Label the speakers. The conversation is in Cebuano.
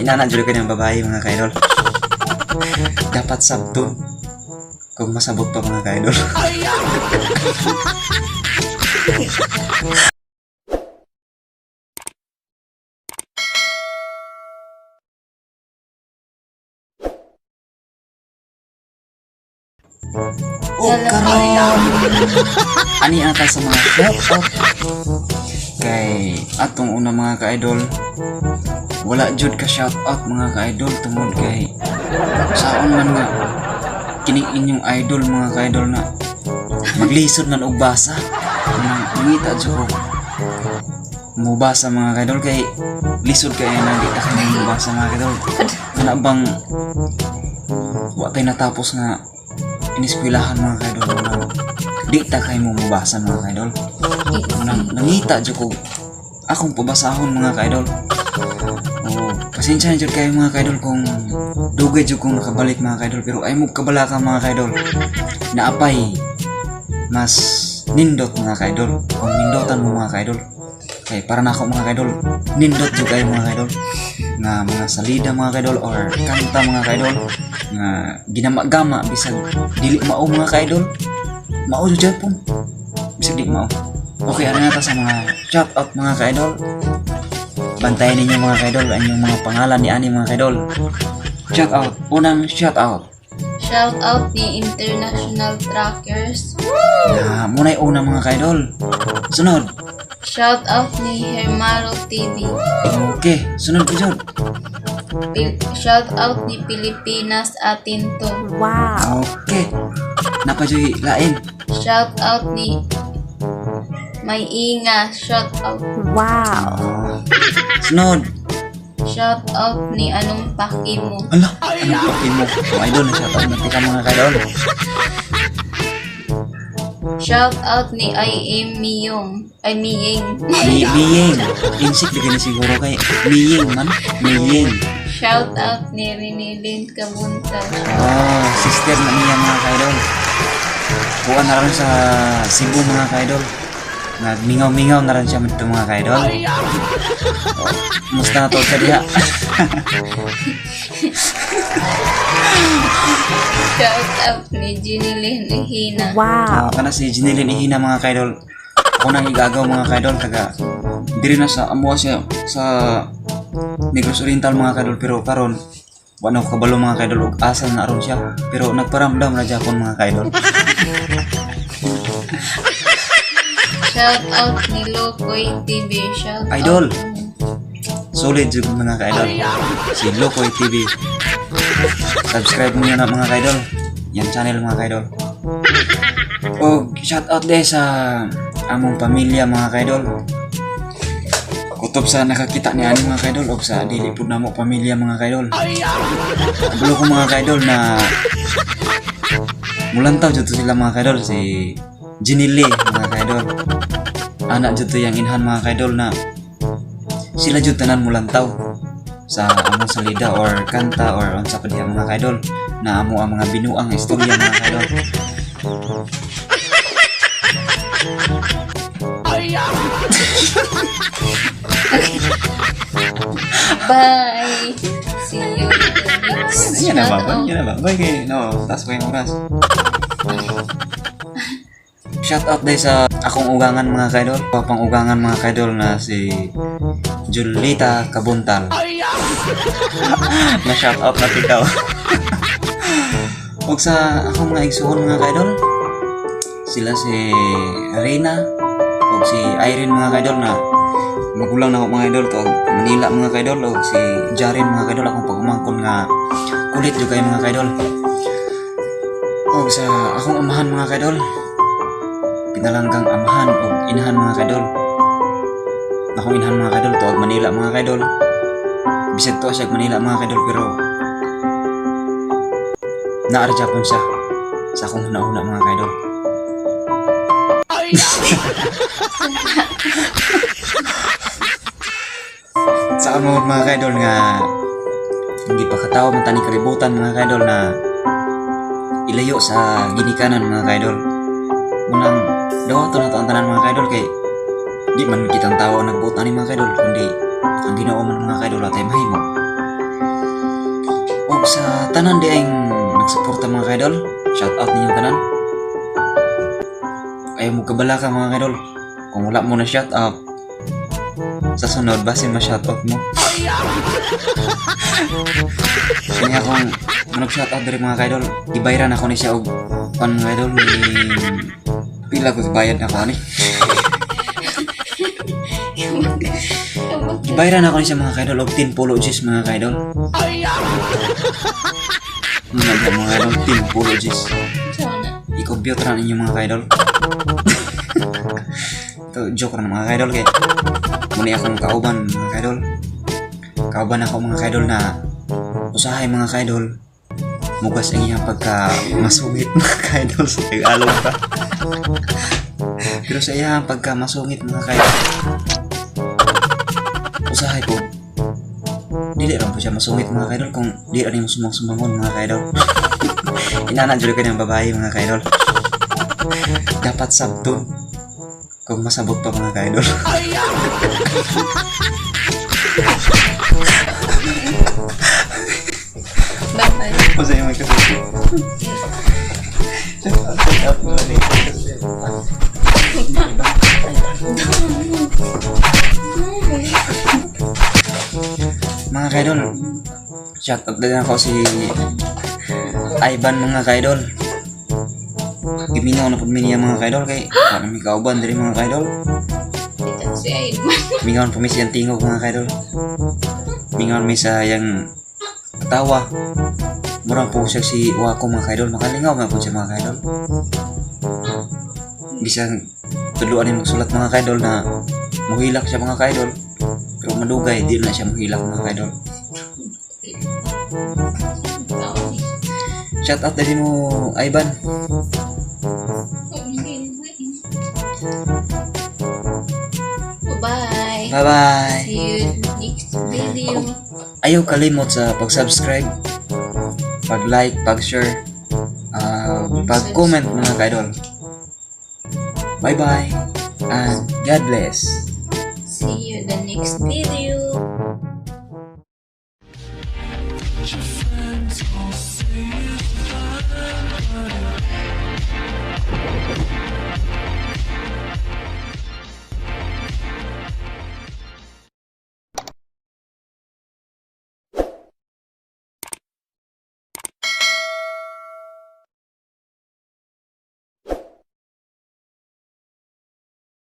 Speaker 1: Inana jud ko ng babae, mga kaidol. Dapat sabton. Kung masabot pa, mga kaidol. O karon, ani ata sa mga shout out kay atong una, mga ka-idol, wala jud ka shout out, mga ka-idol, tungod kay saon man nga kining inyong idol, mga ka-idol, na maglisod man og basa. Nang mangita jud ko mubasa, mga ka-idol, kay lisod kay nang di ta kay mubasa, mga ka-idol. Kana bang wa tay natapos nga iniskwelahan, mga ka-idol, na di ta kay mo mubasa, mga ka-idol. Nang nangita jud ko akong pabasahon, mga ka-idol. Oh, pasensya na jud kayo, mga ka-idol, kung dugay jud kong nakabalik, mga ka-idol, pero ay mo kabalaka, mga ka-idol, naapay mas nindot, mga ka-idol, kung nindotan mo, mga ka-idol, kay para nako, mga ka-idol, nindot jud kayo, mga ka-idol, nga mga salida, mga ka-idol, or kanta, mga ka-idol, nga ginama-gama bisag dili mao, mga ka-idol. Mao jud japon bisag di mao. Okay, ano na ta sa mga shout out, mga ka-idol. Bantayan ninyo, mga ka-idol, ang inyong mga pangalan ni ani, mga ka-idol. Shout out, unang shout out.
Speaker 2: Shout out ni International Trackers.
Speaker 1: Na muna'y una, mga ka-idol. Sunod.
Speaker 2: Shout out ni Hermaro TV.
Speaker 1: Okay, sunod ko jud.
Speaker 2: Shout out ni Pilipinas Atin To.
Speaker 3: Wow.
Speaker 1: Okay, napajoy lain.
Speaker 2: Shout out ni May Inga. Shout out.
Speaker 3: Wow.
Speaker 1: Ah, sunod.
Speaker 2: Shout out ni Anong Paki Mo.
Speaker 1: Ala, anong paki mo? Oh, idol na shout out na tika, mga ka-idol.
Speaker 2: Shout out ni I Am Miyong. Ay, Miying.
Speaker 1: Mi Miying. Insik di kini siguro kay Miying man. Miying.
Speaker 2: Shout out ni Rinilin Kabunta.
Speaker 1: Oh, sister na niya, mga ka-idol. Kuha na rin sa Cebu, mga ka-idol. Nagmingaw-mingaw na rin siya dito, mga ka-idol. Oh, musta na to sa diha?
Speaker 2: Shout out ni Jinilin Hina.
Speaker 3: Wow.
Speaker 1: Ah, kana si Jinilin Ihina, mga ka-idol. Ako nang igagaw, mga ka-idol, taga diri na sa amuha siya sa Negros Oriental, mga ka-idol, pero karon wa na ko kabalo, mga ka-idol, ug asa na aron siya, pero nagparamdam na japon, mga ka-idol.
Speaker 2: Shout out ni Lokoy TV. Shout
Speaker 1: Idol.
Speaker 2: out.
Speaker 1: Solid jud, mga ka-idol. Si Lokoy TV. Subscribe niyo na, mga ka-idol. Yan channel, mga ka-idol. Og shout out din sa among pamilya, mga ka-idol. Kutob sa nakakita ni ani, mga ka-idol, og sa dili pud namo pamilya, mga ka-idol. Kabalo ko, mga ka-idol, na mulantaw jud to sila, mga ka-idol, si Jinile, mga ka-idol. Anak jud to yang inhan, mga ka-idol, na sila jud tanan mulantaw sa among salida or kanta or unsa pa diha, mga ka-idol, na amo ang mga binuang istorya, mga ka-idol.
Speaker 2: Bye. See you in the next
Speaker 1: Yan na ba?
Speaker 2: shout out.
Speaker 1: Yan na ba? Bye kay no, taas ko yung oras. Shout out dahil sa akong ugangan, mga ka-idol. Papang ugangan, mga ka-idol, na si Julita Kabuntal. Na shout out na ikaw. Ug sa akong mga igsuon, mga ka-idol, sila si Reyna ug si Irene, mga ka-idol, na magulang na ako, mga idol, to Manila, mga ka-idol, ug si Jaren, mga ka-idol, akong pagumangkon nga kulit jud kayo, mga ka-idol. Ug sa akong amahan, mga ka-idol, pinalanggang amahan ug inahan, mga ka-idol. Akong inahan, mga ka-idol, tuag Manila, mga ka-idol. Bisag tuwa siya og Manila, mga ka-idol, pero naa ra japon siya sa akong huna-huna, mga ka-idol. Sa amon, mga ka-idol, nga hindi pa katawo man tani kalibutan, mga ka-idol, na ilayo sa ginikanan, mga ka-idol. Unang dawaton na to ang tanan, mga ka-idol, kay di man kitang tao ang nagbuot ani, mga ka-idol, kundi ang Ginoo man, mga ka-idol, atay mahimo. Tanan di ang nagsuporta, mga kaidol. Shout out ninyo tanan. Ayaw mo kabala ka, mga kaidol. Kung wala mo na shout out, sa sunod basin ma-shout out mo. Kanya akong manag shout out diri, mga kaidol. Gibayran ako ni siya og pan, mga kaidol, ni pila ko bayad na ako ani. Gibayran ako ni siya, mga kaidol, og 10 polo G's, mga kaidol. Mga kaidol, 10 polo G's.
Speaker 2: Sa na.
Speaker 1: I-compute na ninyo, mga kaidol. Ito, joke ra mga kaidol kay muni akong kauban, mga kaidol. Kauban ako, mga kaidol, na usahay, mga kaidol. Mugas ang iyang pagka masungit, mga kaidol, sa Tagalog pa. Pero sa iyang pagka masungit, mga kaidol, usahay po. Dili ra po siya masungit, mga kaidol, kung di ra nimo sumang-sumangon, mga kaidol. Inana jud ko ng babae, mga kaidol. Dapat sabton. Kung masabot pa, mga kaidol.
Speaker 2: Bye-bye.
Speaker 1: O sa may kasi. Shout out mo ni kasi. Mga kaidol, shout out din ako si Ivan, mga kaidol. Giminaw na pud mi niya, mga kaidol, kay wala mi kauban diri, mga kaidol.
Speaker 2: Kita si Ayman.
Speaker 1: Mingaw po mi siyang tingog, mga kaidol. Mingaw mi sa yang tawa. Murang po siya si Wako, mga kaidol. Makalingaw man po siya, mga kaidol. Bisan tudloan ni magsulat, mga kaidol, na muhilak siya, mga kaidol. Pero madugay, di na siya muhilak, mga kaidol. Shout out din mo, Ivan.
Speaker 2: Bye-bye.
Speaker 1: Bye-bye.
Speaker 2: See you next video.
Speaker 1: Ayaw kalimot sa pag-subscribe, pag-like, pag-share, pag-comment, mga kaidol. Bye-bye and God bless.
Speaker 2: See you in the next video.
Speaker 3: Your friends all say it's fine, but it